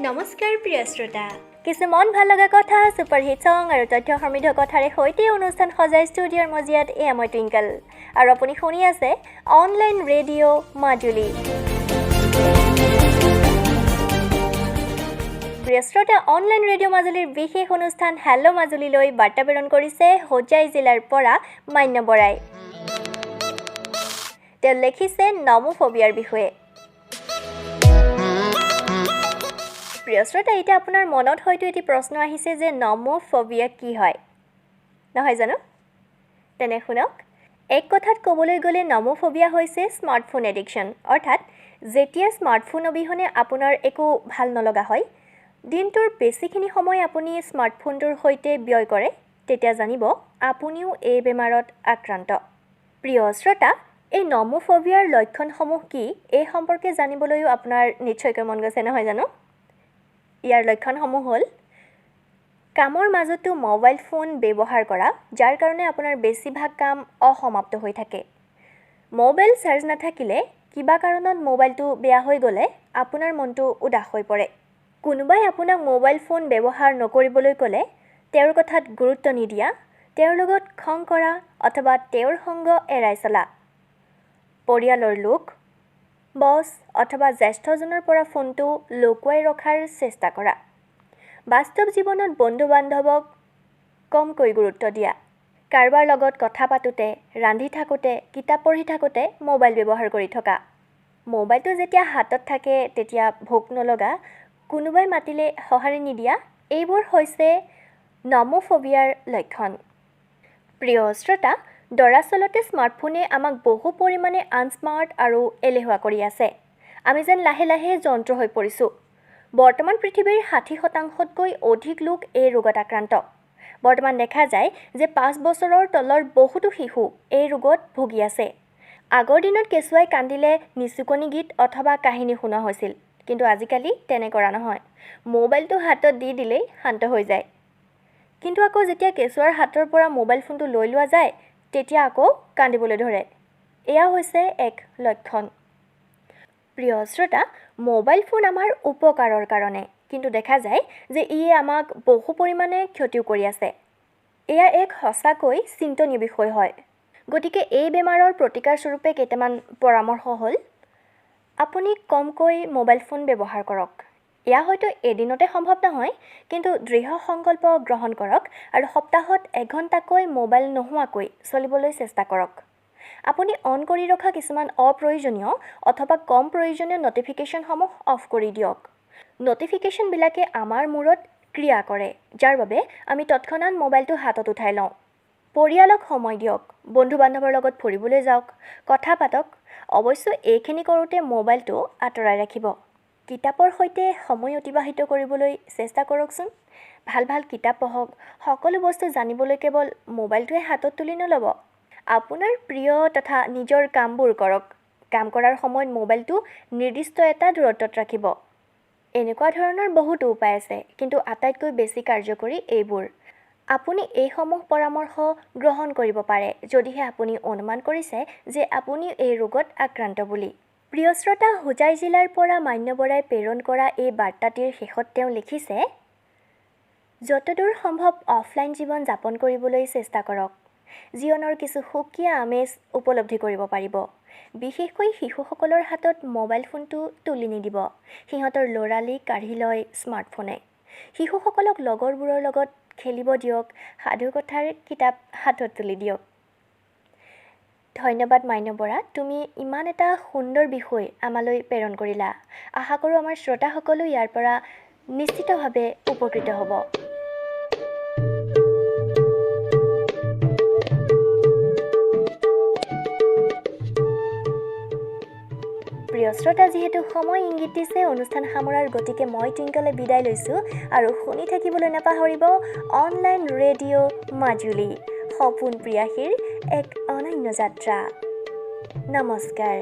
নমস্কাৰ প্ৰিয় শ্ৰোতা, কিছু মন ভাল লগা কথা, ছুপাৰহিট ছং আৰু তথ্য সমৃদ্ধ কথাৰে সৈতে অনুষ্ঠান সজাই ষ্টুডিঅ'ৰ মজিয়াত এয়া মই টুইংকল আৰু আপুনি শুনি আছে অনলাইন ৰেডিঅ' মাজুলী। প্ৰিয় শ্ৰোতা, অনলাইন ৰেডিঅ' মাজুলীৰ বিশেষ অনুষ্ঠান হেল্ল' মাজুলীলৈ বাৰ্তা প্ৰেৰণ কৰিছে হোজাই জিলাৰ পৰা মান্য বৰাই। তেওঁ লিখিছে নমোফবিয়াৰ বিষয়ে। প্ৰিয় শ্ৰোতা, এতিয়া আপোনাৰ মনত হয়তো এটি প্ৰশ্ন আহিছে যে নমোফবিয়া কি হয়, নহয় জানো? তেনে শুনক, এক কথাত ক'বলৈ গ'লে নমোফবিয়া হৈছে স্মাৰ্টফোন এডিকশ্যন, অৰ্থাৎ যেতিয়া স্মাৰ্টফোন অবিহনে আপোনাৰ একো ভাল নলগা হয়, দিনটোৰ বেছিখিনি সময় আপুনি স্মাৰ্টফোনটোৰ সৈতে ব্যয় কৰে, তেতিয়া জানিব আপুনিও এই বেমাৰত আক্ৰান্ত। প্ৰিয় শ্ৰোতা, এই নমোফবিয়াৰ লক্ষণসমূহ কি এই সম্পৰ্কে জানিবলৈও আপোনাৰ নিশ্চয়কৈ মন গৈছে, নহয় জানো? ইয়াৰ লক্ষণসমূহ হ'ল কামৰ মাজতো মোবাইল ফোন ব্যৱহাৰ কৰা, যাৰ কাৰণে আপোনাৰ বেছিভাগ কাম অসমাপ্ত হৈ থাকে। মোবাইল চাৰ্জ নাথাকিলে কিবা কাৰণত মোবাইলটো বেয়া হৈ গ'লে আপোনাৰ মনটো উদাস হৈ পৰে। কোনোবাই আপোনাক মোবাইল ফোন ব্যৱহাৰ নকৰিবলৈ ক'লে তেওঁৰ কথাত গুৰুত্ব নিদিয়া, তেওঁৰ লগত খং কৰা অথবা তেওঁৰ সংগ এৰাই চলা। পৰিয়ালৰ লোক, বছ অথবা জ্যেষ্ঠজনৰ পৰা ফোনটো লুকুৱাই ৰখাৰ চেষ্টা কৰা। বাস্তৱ জীৱনত বন্ধু বান্ধৱক কমকৈ গুৰুত্ব দিয়া। কাৰোবাৰ লগত কথা পাতোঁতে, ৰান্ধি থাকোঁতে, কিতাপ পঢ়ি থাকোঁতে মোবাইল ব্যৱহাৰ কৰি থকা। মোবাইলটো যেতিয়া হাতত থাকে তেতিয়া ভোক নলগা, কোনোবাই মাতিলে সঁহাৰি নিদিয়া, এইবোৰ হৈছে নমোফবিয়াৰ লক্ষণ। প্ৰিয় শ্ৰোতা, দৰাচলতে স্মাৰ্টফোনে আমাক বহু পৰিমাণে আনস্মাৰ্ট আৰু এলেহুৱা কৰি আছে। আমি যেন লাহে লাহে যন্ত্ৰ হৈ পৰিছোঁ। বৰ্তমান পৃথিৱীৰ 60%তকৈ অধিক লোক এই ৰোগত আক্ৰান্ত। বৰ্তমান দেখা যায় যে 5 বছৰৰ তলৰ বহুতো শিশু এই ৰোগত ভুগি আছে। আগৰ দিনত কেঁচুৱাই কান্দিলে নিচুকনি গীত অথবা কাহিনী শুনোৱা হৈছিল, কিন্তু আজিকালি তেনে কৰা নহয়। মোবাইলটো হাতত দি দিলেই শান্ত হৈ যায়। কিন্তু আকৌ যেতিয়া কেঁচুৱাৰ হাতৰ পৰা মোবাইল ফোনটো লৈ লোৱা যায়, তেতিয়া আকৌ কান্দিবলৈ ধৰে। এয়া হৈছে এক লক্ষণ। প্ৰিয় শ্ৰোতা, মোবাইল ফোন আমাৰ উপকাৰৰ কাৰণে, কিন্তু দেখা যায় যে ইয়ে আমাক বহু পৰিমাণে ক্ষতিও কৰি আছে। এয়া এক সঁচাকৈ চিন্তনীয় বিষয় হয়। গতিকে এই বেমাৰৰ প্ৰতিকাৰ স্বৰূপে কেইটামান পৰামৰ্শ হ'ল, আপুনি কমকৈ মোবাইল ফোন ব্যৱহাৰ কৰক। এয়া হয়তো এদিনতে সম্ভৱ নহয়, কিন্তু দৃঢ় সংকল্প গ্ৰহণ কৰক আৰু সপ্তাহত এঘণ্টাকৈ মোবাইল নোহোৱাকৈ চলিবলৈ চেষ্টা কৰক। আপুনি অন কৰি ৰখা কিছুমান অপ্ৰয়োজনীয় অথবা কম প্ৰয়োজনীয় ন'টিফিকেশ্যনসমূহ অফ কৰি দিয়ক। ন'টিফিকেশ্যনবিলাকে আমাৰ মূৰত ক্ৰিয়া কৰে, যাৰ বাবে আমি তৎক্ষণাত মোবাইলটো হাতত উঠাই লওঁ। পৰিয়ালক সময় দিয়ক, বন্ধু বান্ধৱৰ লগত ফুৰিবলৈ যাওক, কথা পাতক। অৱশ্যে এইখিনি কৰোঁতে মোবাইলটো আঁতৰাই ৰাখিব। কিতাপৰ সৈতে সময় অতিবাহিত কৰিবলৈ চেষ্টা কৰকচোন। ভাল ভাল কিতাপ পঢ়ক। সকলো বস্তু জানিবলৈ কেৱল মোবাইলটোৱে হাতত তুলি নল'ব। আপোনাৰ প্ৰিয় তথা নিজৰ কামবোৰ কৰক। কাম কৰাৰ সময়ত মোবাইলটো নিৰ্দিষ্ট এটা দূৰত্বত ৰাখিব। এনেকুৱা ধৰণৰ বহুতো উপায় আছে, কিন্তু আটাইতকৈ বেছি কাৰ্যকৰী এইবোৰ। আপুনি এইসমূহ পৰামৰ্শ গ্ৰহণ কৰিব পাৰে যদিহে আপুনি অনুমান কৰিছে যে আপুনি এই ৰোগত আক্ৰান্ত বুলি। প্ৰিয় শ্ৰোতা, হোজাই জিলাৰ পৰা মান্য বৰাই প্ৰেৰণ কৰা এই বাৰ্তাটিৰ শেষত তেওঁ লিখিছে, যতদূৰ সম্ভৱ অফলাইন জীৱন যাপন কৰিবলৈ চেষ্টা কৰক। জীৱনৰ কিছু সুকীয়া আমেজ উপলব্ধি কৰিব পাৰিব। বিশেষকৈ শিশুসকলৰ হাতত মোবাইল ফোনটো তুলি নিদিব। সিহঁতৰ ল'ৰালি কাঢ়ি লয় স্মাৰ্টফোনে। শিশুসকলক লগৰবোৰৰ লগত খেলিব দিয়ক, সাধুকথাৰ কিতাপ হাতত তুলি দিয়ক। ধন্যবাদ মান্য বৰা, তুমি ইমান এটা সুন্দৰ বিষয় আমালৈ প্ৰেৰণ কৰিলা। আশা কৰোঁ আমাৰ শ্ৰোতাসকলো ইয়াৰ পৰা নিশ্চিতভাৱে উপকৃত হ'ব। প্ৰিয় শ্ৰোতা, যিহেতু সময় ইংগিত দিছে অনুষ্ঠান সামৰাৰ, গতিকে মই টুইংকলে বিদায় লৈছোঁ আৰু শুনি থাকিবলৈ নাপাহৰিব অনলাইন ৰেডিঅ' মাজুলী, সপোন প্ৰিয়াসীৰ এক অনন্য যাত্ৰা। নমস্কাৰ।